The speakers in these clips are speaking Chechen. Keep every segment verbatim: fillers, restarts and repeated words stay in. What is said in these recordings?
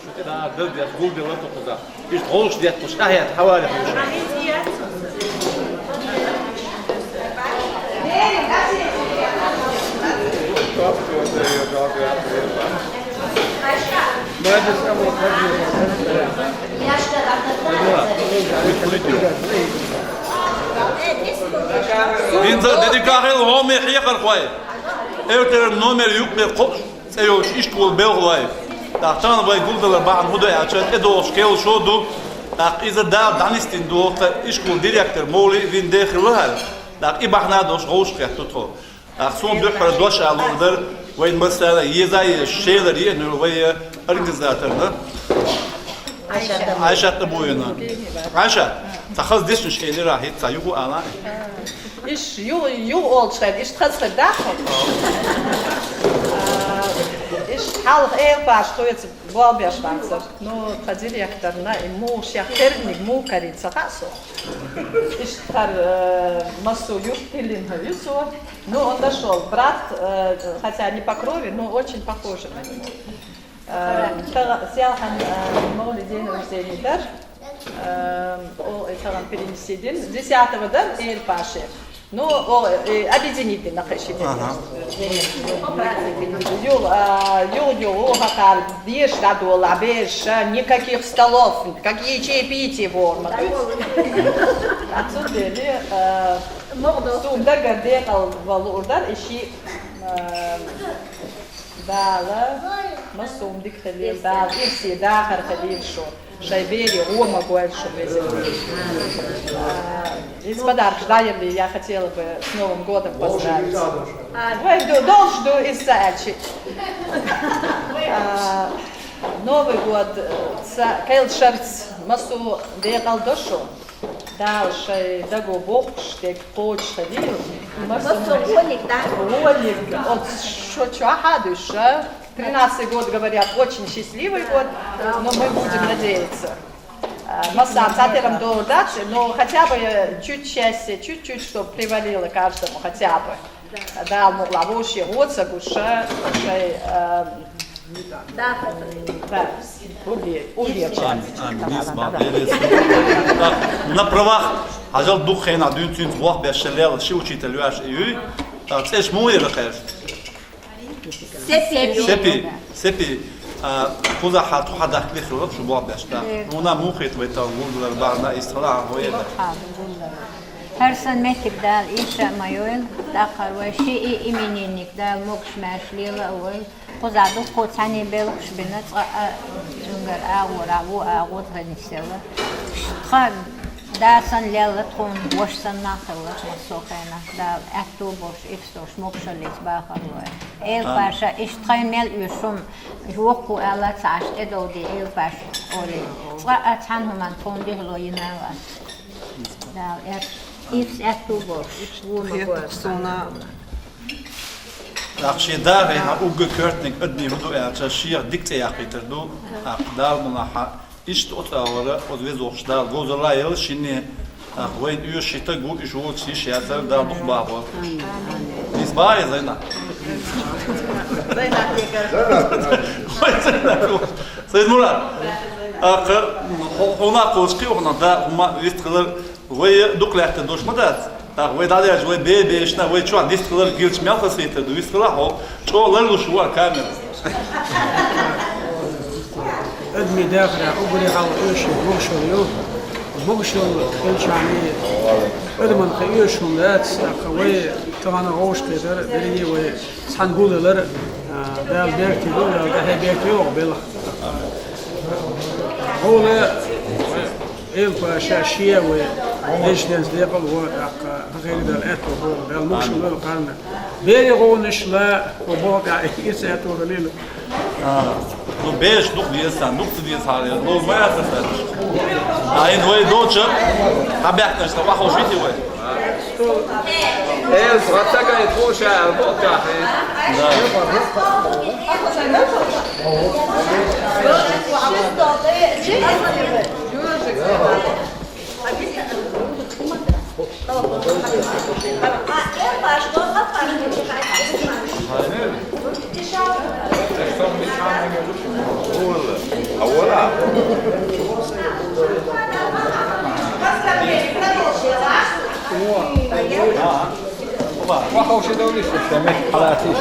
Шу тӀе дагӀар дала деза, гулбелла тохуза. Иштта гӀуллакхаш детталуш, ахӀят хьавалехь вуша. Винца дедикахил гӀоме хьехархой. Эвтер номер юкъе кхо цӀе йолчу ишкола белхалой. ТӀаккха тахана вай гулдалар бахьана хӀун ду аьлча, тӀедогӀуш кхел шо ду. ТӀаккха иза Дала дӀанисдина догӀу тхан ишкола директор Мовли вин дехилла хӀара. ТӀаккха и бахьана долуш гӀовш кхетта тхо. ТӀаккха суна дуьххьара дош а лур дара, вайн массара еза а езаш, шелара еанера вай организаторна. Айшат Абуевна. Айшат, ца хаза дисинаш хӀейнера хӀинца юха ала. Иш ю-, ю олчу хенахь, иш хаза хир дац хьо? А, иш хьалха Элпаш тхоьца болх беш вацара. Ну, тхан директорна, и муха шех терниг муха карийна ца хаьа со. Иш тхар, э, массо юрт тиллина ю цо. Ну, он нашёл брат, э, хотя не по крови, но очень похожи на него. Э, та-, селхан, э, Мовли день рождения дара. Э, о, и тахана перенести дин. Десятого дара Элпаше. Ну, о, э, объединить дина кхин ши дин. Ага. Юл, а, юл, юл, о, хакар, деш дадола, беш, никаких столов, какие чаепития форма. Отсюда, э, сум дагар декъал валур дара, и ши, э, Дала, массо хӀума дика хилийла, Дала ирсе дахар хилийла шу. Шайн берийн гӀо ма гойла шу веза. А, из подаркаш дӀаеллий, я хотела бы с Новым годом поздравить. Вай ду-, долуш ду, иза ца аьлча. А, Новый год, э, ца, кхел шарц массо декъал до шу. Дала шайн даго боккхуш дерг кхочуш хилийла. Массо вониг, да? Вониг, оцу шо чохь а дуьйша. Тринадцатый год, говорят, очень счастливый год, но мы будем надеяться. А, массарна цхьатерам догӀур дац, но хотя бы, э, чуть счастья, чуть-чуть, чтоб привалило каждому, хотя бы. Дала мукъ лахь вовше гӀо ца гуш, шайн, а, Амин, амин. Дийс ма, Делера. Так, на правах, хьажал дукха хенахь дуьйна цуьнца болх беш шен лелла ши учитель ваьш и юй. Так, цӀераш муха яра кхераш? Сепи. Сепи, Сепи. А, кхузахь тхо хьадахкале хилла шу болх беш, так. Хьуна муха хета вай тахана гулдалар бахьана, иштта хала а хӀо яра? ХӀара сан меттиг Дала иштта а ма йойла, тӀаккха вай ши и именинник Дала могуш-маьрша лела а войла. Кхузахь дуккха цхьаьний белхаш бина, цкъа а цуьнгара агӀорахь вон агӀо тхан нисъелла. Тхан да санна лелла тхуна, ваша санна нах хилла массо а хенахь. Дала аьтту а болуш, ифс долуш, могушаллица бахар лой. Элпаша, иштта тхайн мел оьшу хӀума, воккхо аьлла ца Ӏаш, тӀедовде Элпаш олий. Цкъа а цхьана хӀуманна тхуна дуьхьало йина а вац. Дала аьтт-, ифс аьтту а болуш, вон а гой. ТӀаккха шен дахарехь уггар коьртаниг адамийн хӀун ду аьлча, шех дика цӀе яккхийтар ду, тӀаккха Дала мукъ лахь, иштта оцу агӀора, оцу везачу Дала говзалла а елла шинне, тӀаккха вайна оьшу ши стаг ву, уьш воцуш йиш яцара, Дала дукха бахо. Иза бахьа, Зайна? Вай, Зайна. Сайд Мурат. ТӀаккха хьо-, хьуна кхочу кхиохна, да, хӀума вистхилар, вай дукха лаьттар долуш ма дац. ТӀаккха вай дӀадаьлча, вай бе-, бешна, вай чохь дистхилар гилча мел хазахийтар ду, вистхила хьо. ЧӀогӀа ларлуш ву а камера. Адамийн дахарехь уггаре хьалха оьшург могушалла ю. Могушалла хилчахьана адамна кхин оьшуш хӀума дац, тӀаккха вай тахана гӀовшахкхетар, берриге вай цхьаьна гулдалар, а, Дала беркате йойла, Дала тӀаьхье беркате йойла оха белхан. ГӀовла, Элпаша шен вай резиденц декъал а вон, тӀаккха хӀокхуьнга Дала аьтту а бойла, Дала могушалла лойла кхарна. Берийн гӀовгӀанаш ла, вай боху тӀехь, иза аьтту а хилийла. А, ну, беш дукха деза сан, дукха ца деза хьалха, ловза ма яц аса. А, хӀинца вай долчу, хьан баьхкинарш сан, вахош вити вай? Эл, схьа ца гайта, хӀун ша аьлла, боху тӀехь, хӀинца? Да. Ховши довлиш, что меш халатиш.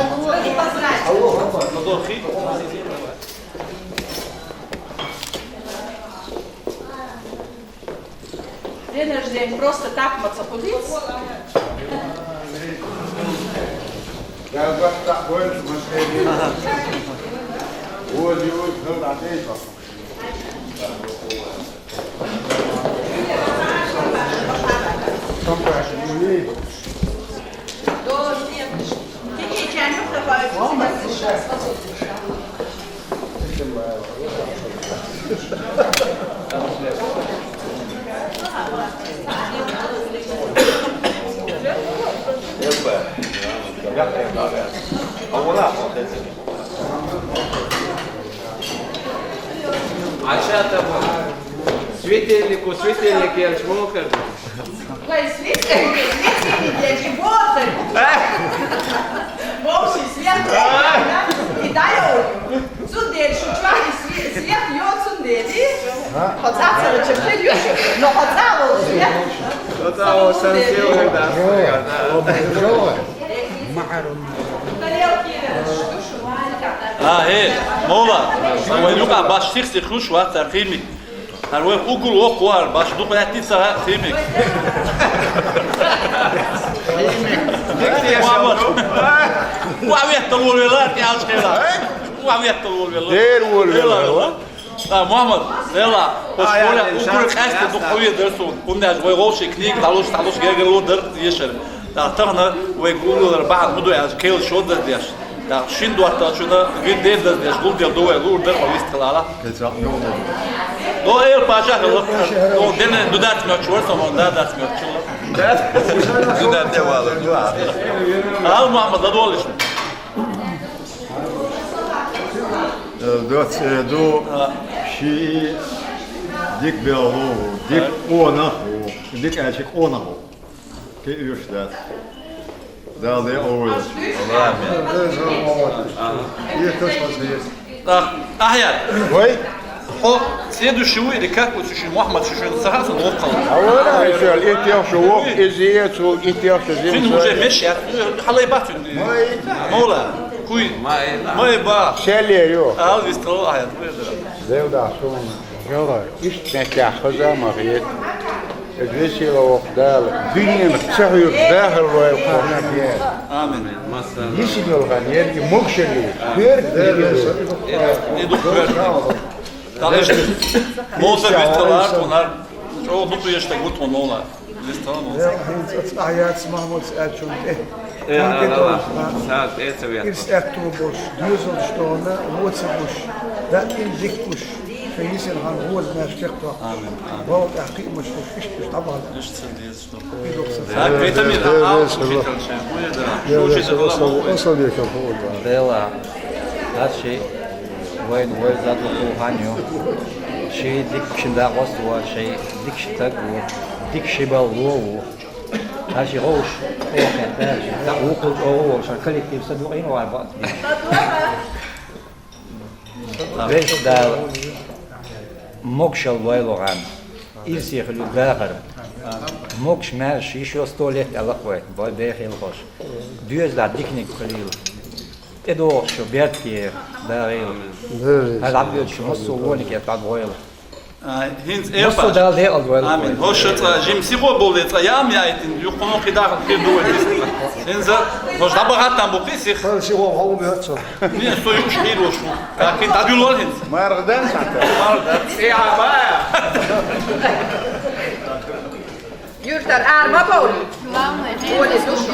День рождения просто так маца худиц. Айша, светильнику, светильник, я ж мог. Вай, светильник, светильник, я же вот. Вовши свет, да? И дай олю. Цундели, шу чвахи свет, свет, йо, цундели. Хоцацара чепте, йо, но хоцало свет. Хоцало сансил, да. А, э, мола, вай, ну-ка, баш сих-сих, хуш, ва, тархими. Гьар вай угул вокъ вар, баш дукъ латти ца химик. Мугьаммад. Ва вехтал вол вела, кьял чкъела. Ва вехтал вол вела. Дер вол вела. Вела. А, Мугьаммад, вела. Хош вол, угул къаста дукъ хьуй дерсун. Кундаш вай гъовши книг, талуш, талуш гергер ло дер ешер. Да, тахна вай гуллар бахьан муду яш, кел шо дер деш. Да, шин дуатта чуна, вир дер дер деш, гул дер дуа, лур дер, ма вист калала. До эл паша хала. До дене дудат мёч вар, само да дат мёч вар. Дудат де вала. Ал Мугьаммад, да долиш. Э, до, э, до ши дик белу, дик онаху, дик ачик онаху. Ки уьш дац. Дала де овуз. Амин. Ага. Так, Ахьяр. Вай? Хо, следующий вы или как вы, шуьшуьн Мугьаммад, шуьшуьн сахасан вокъал. А вот, а ещё, и тем, что вокъ, и зиец, и тем, что зиец. Син уже меш я, халай бахтун. Мола, куй. Май ба. Селе ё. Ал вистал Ахьяр. Зелда, сумма. Жора, ишт мекя хаза магьет. Весела вокъ Дала. Дуьнен цахуьр дахар вай къарна дер. Амин. Масса. Йисин йолгъан ерги мукшали. Хер дери. Э, дух хер. Талеш. Моза бисталар, тунар. Чо дух ешта гутун ола. Бисталар моза. Э, хин цац Ахьярц Махмудц ачун. Э. Э, ала, ала. Саат э цавят. Ирс этту бош, дюзел штона, воца бош. Да ин дик бош. Шо йисин хан гъоз меш чекъ тохуш. Амин, амин. Вал тӀаккха муш хуш, ишт уьш дӀабала. Ишт ца дезаш ду. Ишт ца дезаш ду. Так, витамин, а, а, слушай, там чай. Ой, да. Слушай, да, осал, осал векам, да. Дела. Гьар шей вайн вай зад ву хан ю. Шей дик шин да гъос ву, шей дик ши таг ву, дик ши бал ву ву. Гьар шей гъовш, охе, да, да, вукъул чӀогӀу ву, шар коллектив са дукъин вар ба. Вешдал могшал вайлугъан, ирсехули дахар. Могш мярш ишо сто лет алакъвай, бай бехил хош. Дуьзда дикник хилил. ТӀедогъ шо бертке дагъил. Гьал абдуч массо воник я тад гъойл. А, хӀинца массо эпа. Дал декъал вайлугъан. Амин. Хош цӀа жим сихо боле цӀа ям яйтин, юхуну кидахал хир дугъай. ХӀинца хош дабагъаттан бухи сих. Хал сихо хаву бяцо. Не, со юш хир вош. Каки дадюлвал хӀинца. Маргъдан сата. Маргъдан. Э, абая. Юртар арма боли. Главное, боли душу.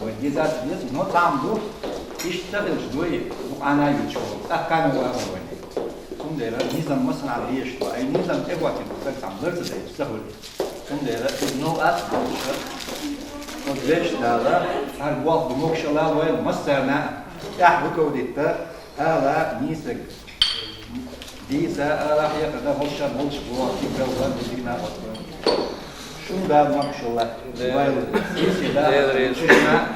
Вай деза деза, но там бу, иштта хилча дуй, бу къанаевич волу, цкъа кхана вахана вайна. Цундела низам массанхьа дезаш ду, ай низам тӀехӀоттийна ду, стаг цхьамма ларца дайча ца хуьлу. Цундела иза новкъа ца хилча, оцу Везачу Дала, хӀара болх бу могушалла вай массарна, тӀаьхьа вуьгу дитта, ала нийсаг. Дийца ала хьекхар дан хӀорш болуш боху, дика белхар ду дийна хӀорш. Шун Дала могушалла вайла. Дийца Дала Дела реза. Шуна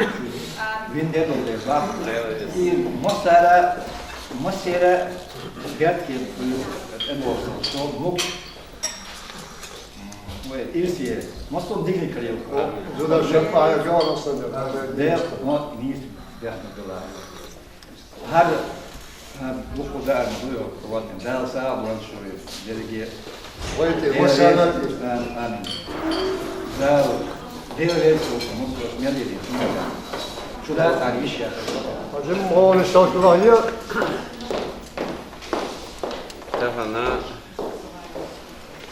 вин дедал деза. Дела реза. И массара, массера герт кем, э, э, могуш. Вай, ирсе, массо дикни карел. Зуда шапа, я жона сан да. Дела, вот, нийса, бяхна дела. ХӀара, хӀара дукха даарна дуй хӀокху ватин. Дала сагӀа лойла шуьга дерриге. Вай те, Дела вай сагӀа реза. Амин. Дала, Дела реза ву шу, муслуш мел йири, шу мел. Шу Дала цхьаьна йиш яц. Хьажим, гӀоли шалшула е. Тахана.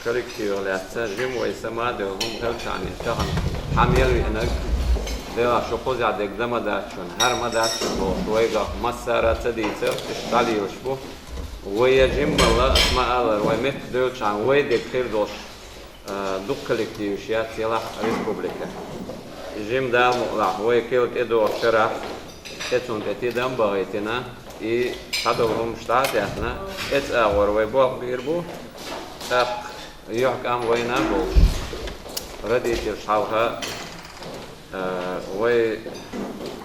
Коллективах лаьцна жима вай сама а девлла хӀума хилчахьана, тахана хьан мел веанарг, делахь шу кхузахь дерг дан ма дац шуна, хӀара ма дац шуна бохуш, вайгахь массара а ца дийцар, иштта дӀалелаш бу. Вай я жимма а, ас ма-аллара, вай меттах девллачхьана вай дерг хир долуш, а, дукха коллективаш яц елахь республикехь. Жима Дала мукъалахь, вай кхин тӀедогӀучу шарахь, тӀе цунна тӀе тидам а бахийтина, и схьадолу хӀуманаш дӀа а даьхна, тӀе цӀа агӀор вай болх бийр бу, тӀаккха юьхькӀам вайна а болуш, родителаш хьалха, а, вай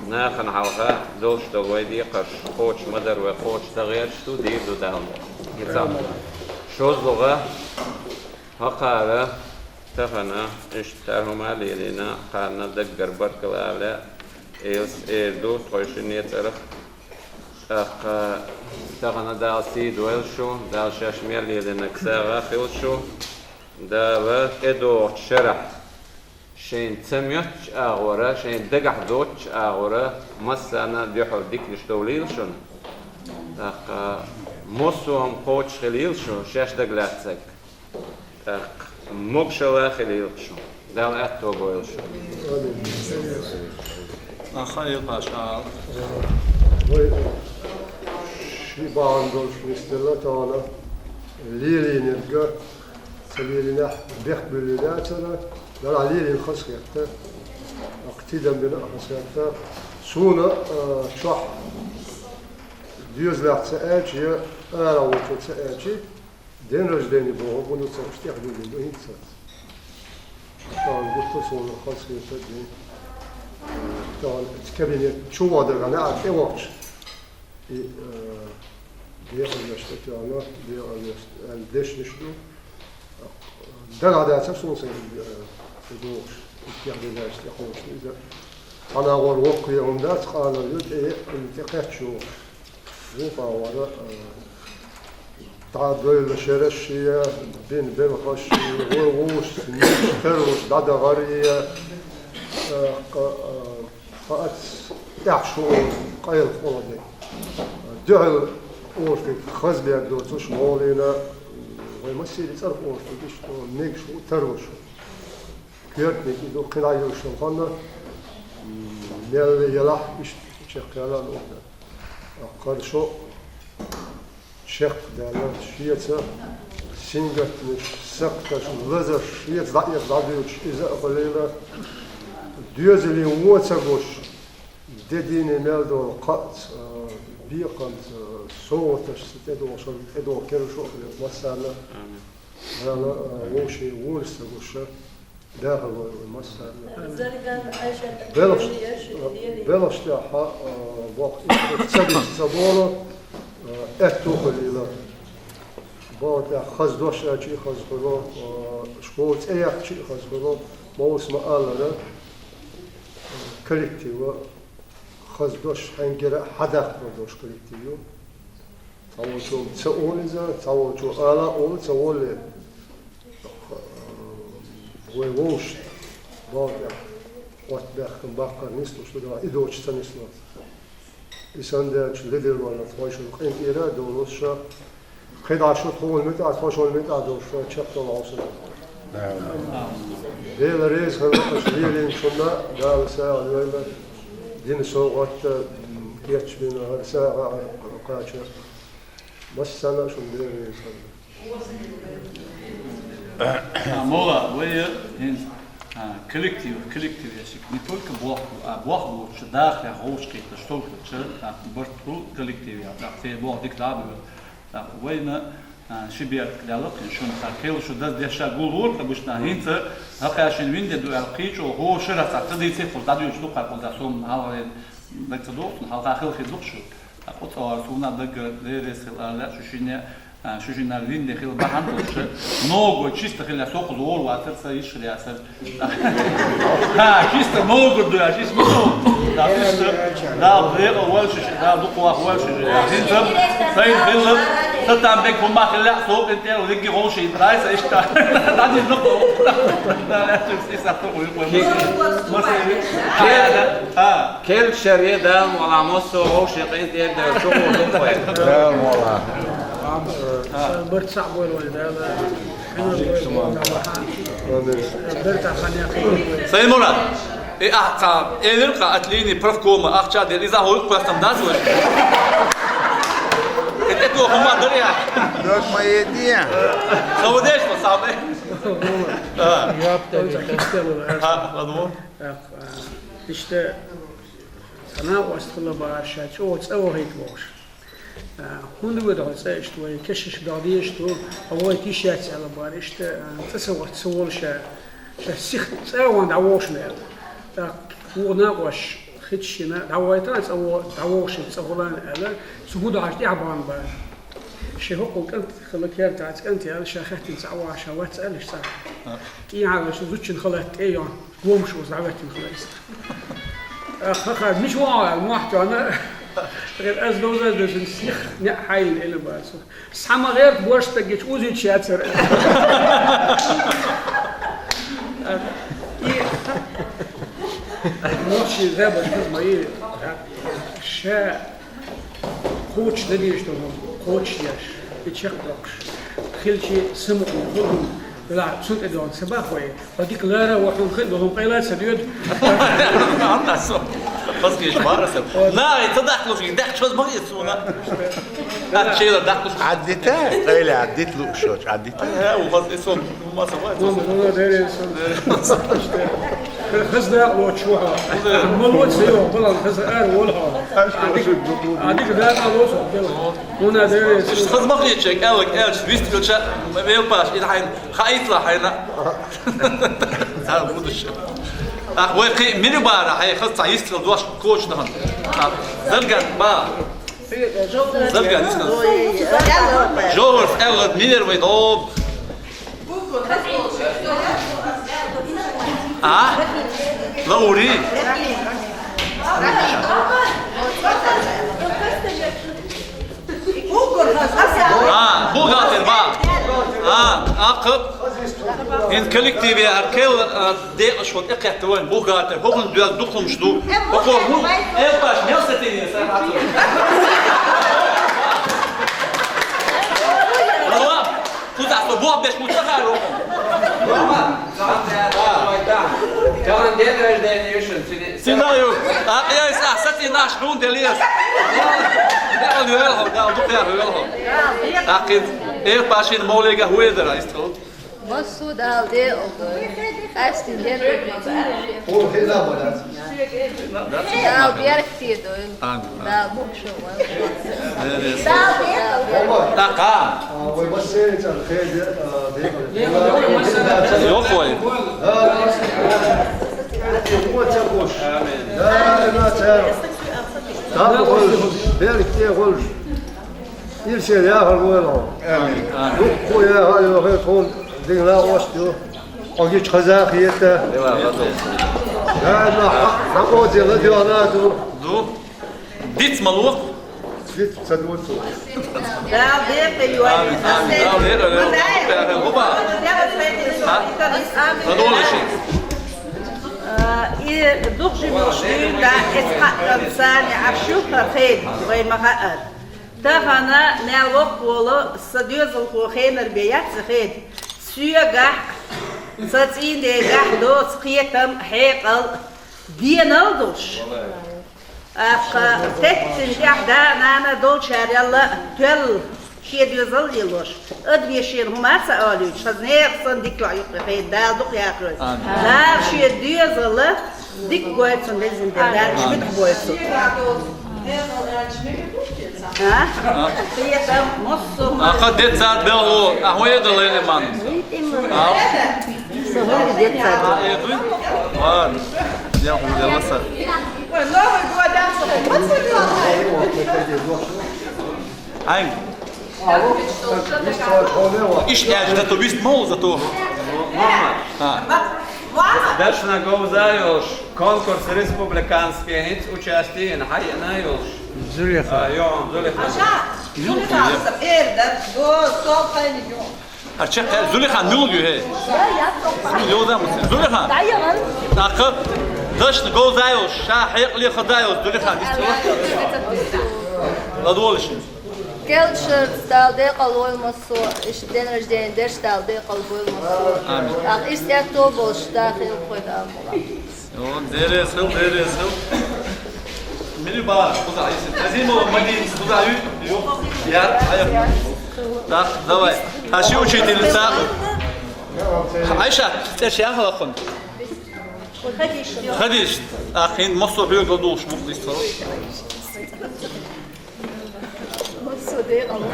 нахана хьалха долуш долу вай декхарш кхочуш ма дара, вай кхочуш дан гӀерташ ду, дийр ду Дала. ХӀинца шозлагӀа, хӀокхара, тахана, иштта хӀара хӀума а лелийна, кхарна даггара баркалла а лаьа, Элас эр ду, тхойшинне цӀарах. ТӀаккха тахана Дала сий дойла шу, Дала шаьш мел лелийнарг сагӀа а хуьлда шу. Дала тӀедогӀучу шарахь шайна ца моьттучу агӀора, шайна дагахь доцучу агӀора массарна а дуьхьал диканаш довлийла шуна. ТӀаккха массо а хӀума кхочуш хилийла шу, шаьш дагалаьцнарг. ТӀаккха могушалла а хилийла шу. Дала аьтто бойла шу. Аха, Ӏилма шал. Вай ши бахьана долуш нисделла тахана лелийнарг, ца лелийнехь бехк буьллий дацара, нагахь лелийна хазахетта, тидам бина а хазахетта. Суна, а, чохь доьзалехь ца аьлча, я ара вочо ца аьлча, день рождения боху, хӀунда ца аьлча, тӀехдуьйлуш ду хӀинца. Тахана гуттар а суна хазахетта дин. Тахана кабинет чу вадаргӀана а тӀевахча. И, э, декъазлаш тӀатоьхна, декъазлаш аьлла дешнаш ду. Дагадацар суна сайн, э, тӀедогӀуш, иттех дезаш тӀекхочна иза. ХьанагӀор воккхаве хӀума дац, къанал ю, тӀе, тӀекхаьчча йогӀуш. ВукхагӀа вара, э, дӀадойла шераш я, бин белхаш я, вай вовшашца мегаш тарлуш дӀадахар я, э, кха-, э, кхаъац тӀехь шу къайла хӀоладе. Дуьхьал орстиг хазбер доцуш молийна, вай массери цӀарах орстиг иштта мегаш хӀу тарлуш. Коьртаниг и ду, кхин дӀа йолуш йолу ханна, м, мел ялахь иштта чекхъяла а луург. Кхара шо чекхдаьлла, шеца сингаттамаш, сакхташ, лазарш шеца дӀаэца дӀадуьйцуш иза а хуьлийла, доьзалийн вон ца гуш, де дийне мел долу кхаъца, бекхамца, совгӀаташца тӀедогӀуш, тӀедогӀу керлачу а хуьлийла массарна. Амин. Дала, а, вовшийн вонаш ца гуш, дахар вай вай массарна. Зарган Айшат Белхаш-, Белхаш тӀехь, а, боху, ца гуш ца болу, а, аьтту хуьлийла. Боху тӀехь хаза дош аьлча а хаза хуьлу, а, школа цӀе яьккхича а хаза хуьлу, мовлас ма-аллара, а, коллектива хаза дош хьаьнгара а хьадаккхар долуш коллектив ю. Цхьаволчо ца олу иза, цхьаволчо ала а олу, ца олле. Вай вовшашна, боху тӀехь, оттабаьхкина баккхар нислуш ду, и доцуш ца нисло. И санна даьлча, ледарлонах тхойшинна къинтӀера а долуш ша, кхидӀа шу тхуна муьтӀахь, тхо шуна муьтӀахь долуш ша чекхдолу хьовсур. Дела реза хилла аша лелийначунна, Дала сагӀа лойла, дина совгӀат а, м, кечбина хӀара сагӀа а кхача. Массарна а шуна Дела реза хилла. А, Мола, вай хӀинца, а, коллектив, коллектив яшик не только боху, а боху шу даха вовшахкхеташ, только ча, а, барт бу коллектив я, а, те боху дика дӀа а буьйлу. ТӀаккха вайна, а, ши бер даьлла кхин шуна, тӀаккха кхел шу даз деш ша гуллур, обычно хӀинца хӀокхаьшна вин де ду аьлла кхечо, хӀо шарахь цхьа традиция кхуза дӀадуьйцуш ду кхара кхуза сом хьалхале даг ца доху, хьалха хила хир ду шу. ТӀаккха оцу гӀара суна даггара деррес хила аьлла, шу шинне, а, шу шинна вин де хила бахьана долуш, ногой чисто хила со кхуза вор вацар, ца йиш хила яцар. Ха, чисто ногу ду, а чисто ногу. Да, чисто. Да, блекъа валшиш, да, дукха ваха валшиш. ХӀинца сайн хилла, са там бек хӀума хилла, со кхин тӀера вигги гӀовши, дай са иштта. Да, дин дукха. Да, лаьцчуьнца и сахта хуй хуй. Ха. Кел шаре да, вала мосо гӀовши кхин тӀера да, шо гӀо дукха. Да, вала. Ам, э, сан барт сахь бойла вай, да, да. Сайн Мурат, и ахь цхьа элира-кха отлини профкома ахча дела, иза хӀокху кхоьстам дац вай? И тӀе тоха хӀума дара яхь? Док ма едиан. Ца вадеш ма сахьа. А. Ха, ладно. Иштта цхьа накъост хила бахьара ша чӀогӀа цӀа вахийта вохуш. А, хӀунда вада хьо цӀа иштта вай, кешнаш бегӀ дезаш ду, хьо вай тиш яц аьлла бара иштта, а, цӀа ца вахча ца волу ша, ша сих цӀа а ван дӀавохуш ма аьлла. ТӀаккха вукху накъош хиташ йина, дӀавойтана цӀа во-, дӀавохуш цӀа хуьлана аьлла, цу хӀун ду хьажа тӀаьхьа бахана бара. Шен хӀокху кӀант хила кертаца кӀант яьлла, ша хаьттина цхьа а ваха, ша вац аьлла, ша цхьа. ТӀехьа шу зудчун халат тӀе а йо. Гомаш уза дӀаветтина хила иза. Аха, ха, мича вогӀу аьлла, мохь тоьхна. Тхера аз довза дезан сих неӀ хьайна эли бацу. Схьа ма гӀерта борш стаг гича узича яцара. И мохь ши гӀебаш хӀума ма йий. Ша Кхочуш дан дезаш долу хӀума, кхочуш деш, и чекхдоккхуш. Хилчи самукъа хуьлу хӀума, вела, цунна тӀе доьгӀна ца бах вай. Хьо дика лара а вахана хила долу хӀума къайла а ца доьду. Амма со, хазгеш мара аса. На, и ца дахлуш, и дахчоз ма гӀе суна. Ат чела дахлуш. Ӏаддита? Къайла Ӏаддит луушоч, Ӏаддита. Ай, хӀа, у хаз и сон, ма са вай. Мама, мама, дерен сон. Хаза дакъа лоцуш ву хьо. Ма лоца йо, балан хаза ара волу хьо. Адика дакъа лоцу хьо, бела. Хьуна деррис. Хаза ма хетча, аьлларг аьлча, вистхилча, велпаш, и хьайна, хаийтла хьайна. Ца будуш. Ах, вай кхи мили бара, хьай хаза ца йистхил дош кочу дахана. Ах, Зарган ба. Зарган, дискан. Жовхар аьлла, милер вай доб. А? Лаури? А, бухгалтер, ба. А, акхаб. Ин коллективе ар кел, а, декъаш вот экхетта вайн бухгалтер. ХӀокхун доьза дукхумаш ду. ХӀокхо хӀун? Э, баш, мел сатийна, сай хатур. Алло. Куда, что, бог беш, мутаха, руху. Тахана день рождения ишин, сиди. Сидаю. А, я, а, сати наш, хун делиас. Да, он вел хо, да, он духе вел хо. А, кин, э, пашин молега хуедера, исто. Массо Дала декъал дойла. Къаьстина дерриг. Дала беркате дойла. Амин. Дала боккъал войла. Дала декъал. ТӀаккха. Вай массеран цӀарна хеде, а, декъал. Йохой. Амин. Дала беркате хуьлуш. Ирсе яхар войла. Амин. Дуккхо яхар йохе тхуна динна лаош ю. Хьо гича хаза хета. Даима хьан озела дуьхьа ду. Ду. Диц ма лух. Диц ца дуц. Дала декъал йойла. Амин. Амин. Дала декъал йойла. Амин. Амин. Амин. Амин. Амин. А, и духжи муш дуьйна, эс кхаъ санна, Ӏаш ю хар хейна, вай ма хаъара. Тахана мел воккха волу сан доьзалхо хенар бен яц хеда. Соьгахь, сан цӀийндегахь доцу кхетам, хьекъал, денал долуш. Аккха, теттина тӀехь да а, нана а долчара ялла а тоьлла, шен доьзал а лелош. Адаме шена хӀума а ца олуьйтуш, хаза нехан санна дика йоӀ юккъе хеда, Дала дукха яхаройла. Амин. Дала шен доьзал дика гойла цунна, везин Дела, Дала уьш муьтӀахь бойла цунна. А? Кхетам, массо а. Акха, детсад белхо, а хьо эда леле ман? А? Со хӀунда детсад? А, э, дуй? Ладно. Я хӀунда ласа. Ой, Новый год, а, Хьайн. Иштта аьлча, зато вист ма ву, зато. Мама. А. Дашна говза йолуш, конкурс республиканский, хӀинца участие йина, хьайна йолуш. Зулиха. А, йо, Зулиха. Аша, Зулиха, эр, да, до, стол, хьайна, йо. Арча, э, Зулихан муьлга ю, хӀей? Йовза муьлга. Зулихан. ТӀаккха дашна говза йолуш, ша хьекъале хаза йолуш, Зулихан, иштта ва? ЛадогӀалаш. Кхел шарц Дала декъал войла массо, иштта день рождения дерш Дала декъал войла массо. Амин. ТӀаккха иштта аьтто болуш, да, хила кхой Дала мула. О, деррис хила, деррис хила. Мили бара, куда, если Азимова Мадина, куда ю-, ю-, я, а я. Так, давай. А ши учительница. Айша, цӀерш яхалахун. Хадиш. А хин массо хьоьга долуш мукъ дистхила. Массо декъал ву.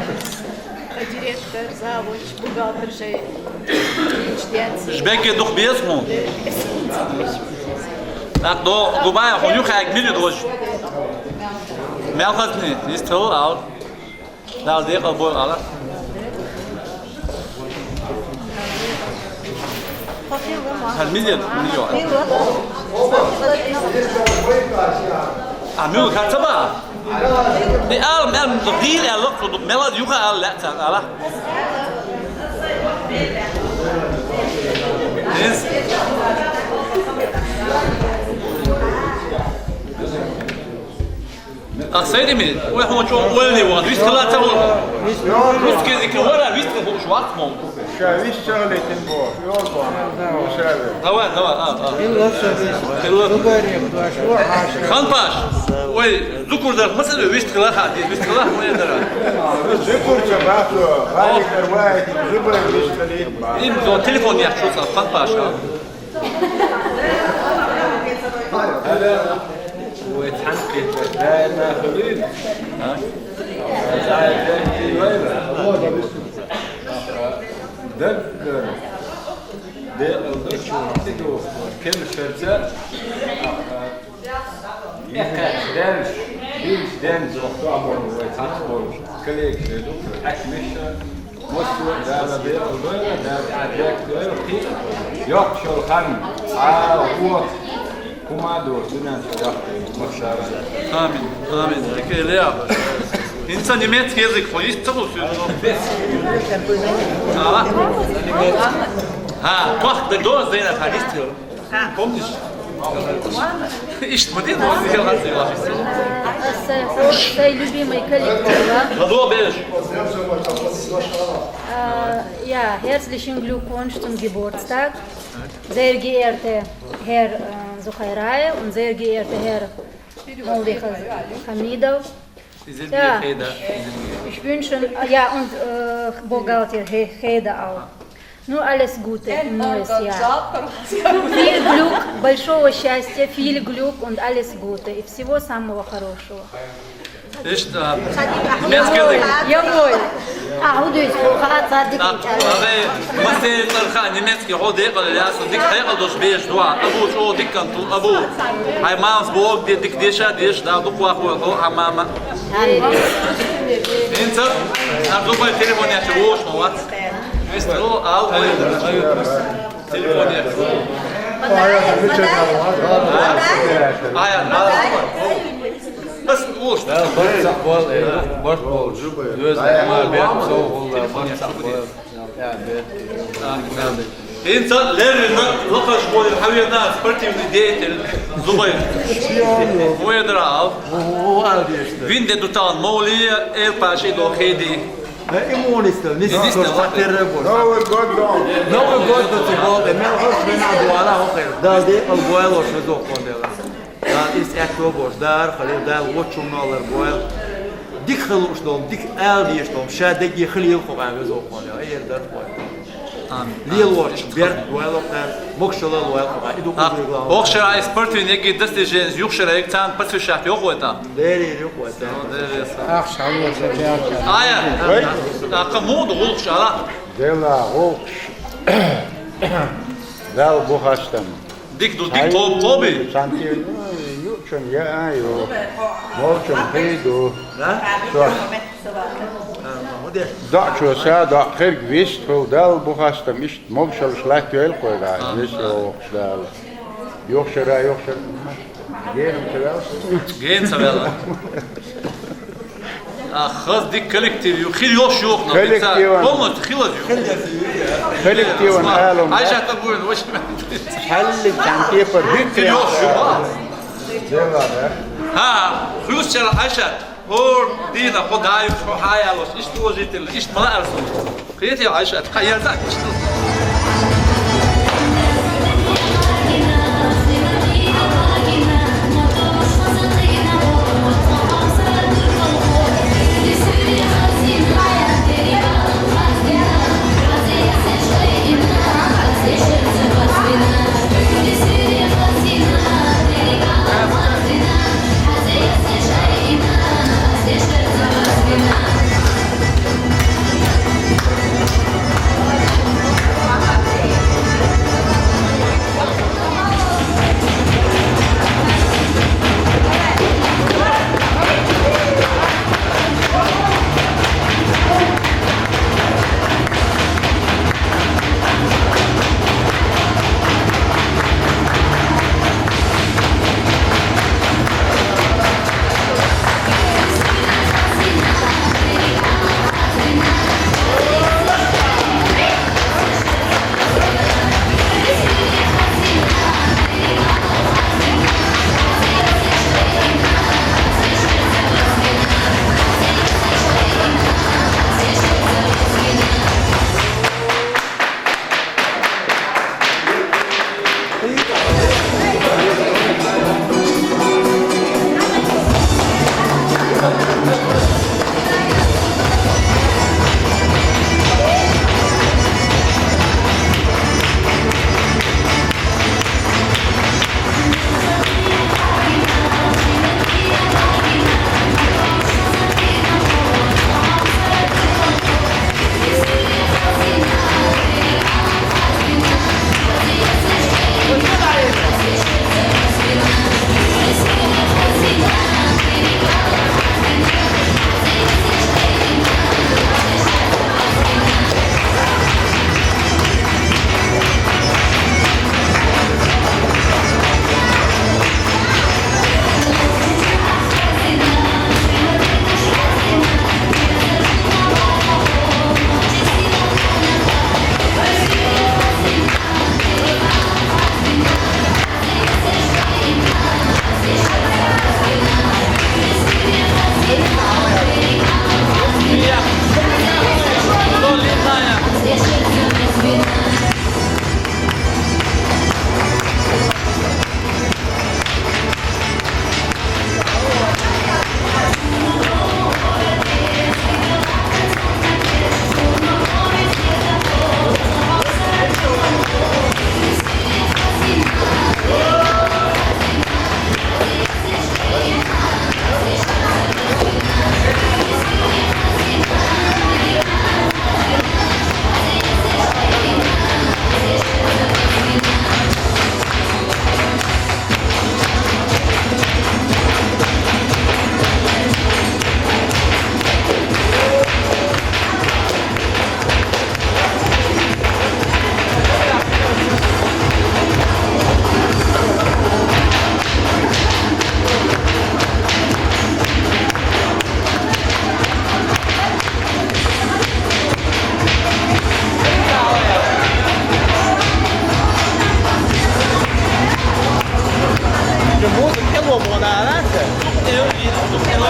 Директор, завуч, бухгалтер шайн. Жбеке дух беза хьуна? ТӀаккха до, Губаев, хьуна юхаьрга мили дожа? Мел хазни, дистхила, ал. Дала декъал бойла ала. Хьан мизел, мизел. А муьлха ца баа? И ала, мел, дийла аьлла, цу ду-, мел ала юха ала лаьа царна, ала. Из. Ах, Сайдими, вай хьуна чӀогӀа ойлане ван, вист хила ца ван. Русский язык вара, вист хила хууш вац мо. Ша вист ца хилийтина бо, йол бо, ша ве. Давай, давай, а, а. Хила. Ханпаш, ой, зукурдар, ма ца вист хила ха, вист хила ма я дара. Зукур ца бахло, вай карвай, зубай вист хилийтина. Им зо телефон яхчу ца, Ханпаш, а. Вай цхьаьнакхетар даим хуьлийла. А? Даггара. Декъала ду чу, цига вахтар. Кеман шарца. Эккхаш даьннаш, бийш даьннаш, вахтар вай цхьаьна болаш. Коллегаш ду, хьаькамаш. Массо а Дала декъала дойла, Дала тӀаьхьа декъала дойла, кхин а йоккхача йолу хан, а, вон, хӀума а доцу, дуьнен чу йоккхача йолу массара. Амин, амин. Дика а ле. ХӀинца немецкий язык хьо йист ца хуьлу соьга? А? ХӀа, тохка дан доза дайна хьан йист хила. Помнишь? Иштта ма деза, ма деза, ма деза. Сай, сай любимый коллектив, а? Ладо беш. Äh, ja, herzlichen Glückwunsch zum Geburtstag. Sehr geehrte Herr, äh, Zuhairai und sehr geehrte Herr Moldi Hamidov. Ja, ich wünsche, ja, und, äh, Buchhalter He-, Heda auch. Ну, alles Gute im neues Jahr. Viel Glück, большого счастья, viel Glück und alles Gute. И всего самого хорошего. Иштта, немецкий язык. Jawohl. А, хӀун дуьйцу, хӀун хаьа цара дика. Абе, масех цӀарха немецкий хьо декъала ясу, дика хьекъал долуш беш дуа. Абу, чӀогӀа дика канту, Абу. Хьайн мамас боху де, дика деша, деша, да, дукха вахо, хьо, хьан мама. ХӀинца, а, зубай телефон яхча вовш ма вац. Вистро, ал, телефон яхча. Ай, ай, ай. Ас вовш. Барт сахьбол, э, барт бол. Юза, ма, бер, со, барт сахьбол. ХӀинца леррина лакхарчу гӀоле хьан вена спортивный деятель Зубайр. Вуй дара ал. Вин де ду тахана Мовлия, Элпаши до Хеди. Э, иммунистов, не Иммунистов, состав, да. Террор. Новый год дома. Новый год до тебя, да, мел хос вина дуала, охер. Да, де, алгойл, ошо, зохон дела. Дала иза аьтто бохуш, дара, халил, Дала вочунна лар бойла. Дика хила лууш долу, дика ала дезаш долу, ша дегге хила йилла кху гӀан веза вокхо, я, эр дар кхой. Амин. Лелочу, берд бойла кхаьр, могушалла лойла кху гӀан, и ду кхузуьйгла. Охшара ай спортивный эгги достиженис юхшара эг царна посвящать йохуй там? Дерий юхуй там. Дерий са. Ах, шалла, ша пиарча. Ая. Ой. Акха муду гулхуш ала? Дела гулхуш. Дала бу хастам. Дик ду, дик, хо-, хобби. Санти, ну, юучун я, а, ю. Молчун хиду. Да? Что? А, ну, вот я. Да, что, са, да, херг вист, хол, дал, бухастам, ишт, могшалш лайт, юэл, кой, да, а, вист, да. О, да. Йохшара, йохшара. Генум цавел. Ген цавел. А, хаз дик коллектив ю, хил йош йохна. Коллективан. Полностью хил ю. Коллективан алум. Айшат буйн, вош. Халли чан кепар. Хил йош ю. Дела, да? Ха, хрус чала Айшат. Ор дина ходай, хо хаялос, иш положительно, иш мала арсу. Кхетий, Айшат, кхаъ ярза.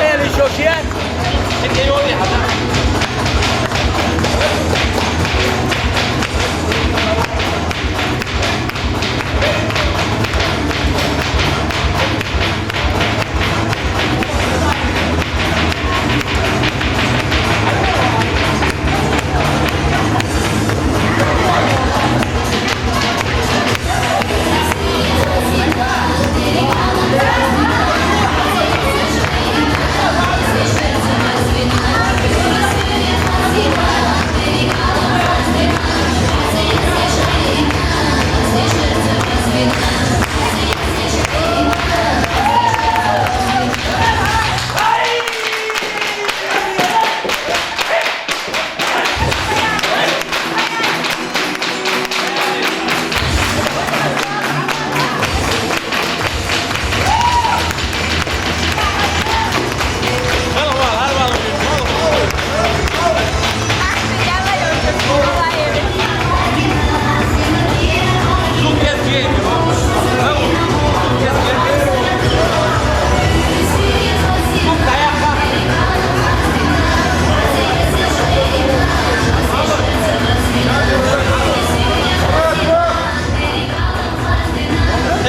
Ele xoxia.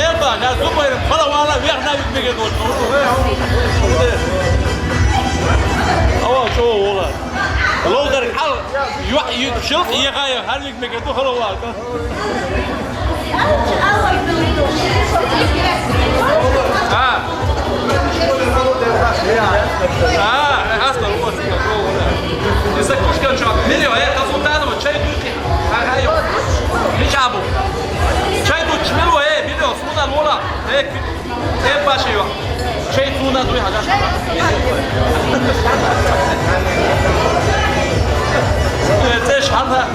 Eba, na zuba irin fala wala, wer na wik mege got. Awa, çoğu ola. Lo der al, yu, yu, şıl, iya kaya, har wik mege tu fala wala. Ha. Ha, e, hasta, o, o, o. Ise kuşkan çok. Biliyor, e, resultado, çay duştu. Ha, ha, yok. Hiç abu. Çay duştu, biliyor, e, biliyor, sudan ola. E, Tek başı yok. Şey, tuğuna duy hacı. Erteş hata.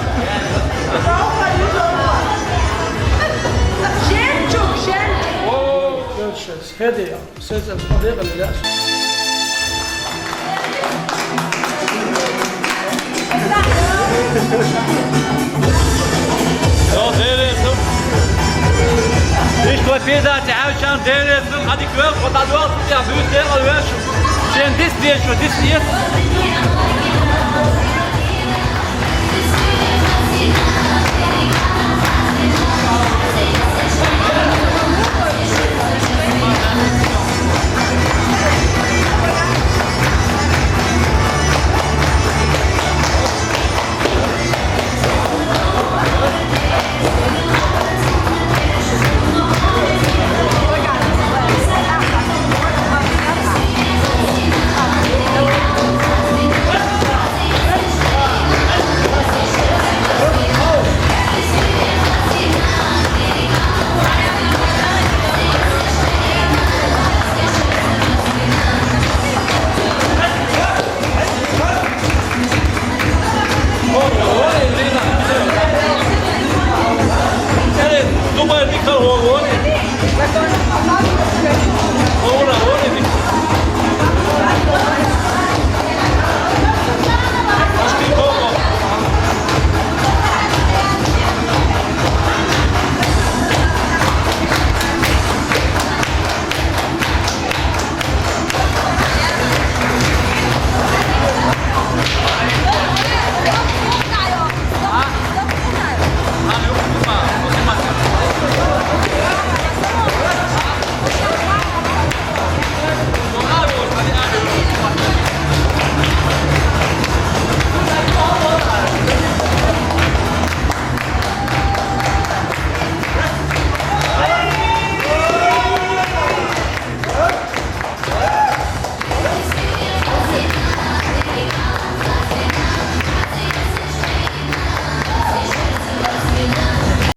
Şen çok, şen. Oo. Görüşürüz. Hadi ya. Söz, hadi ya. Yo, devletim. Hiç kopya da çağırsan devletim. Hadi gör, o da yok. Ya, büyük dev alıyor şu. Sen dis diye şu, dis diye.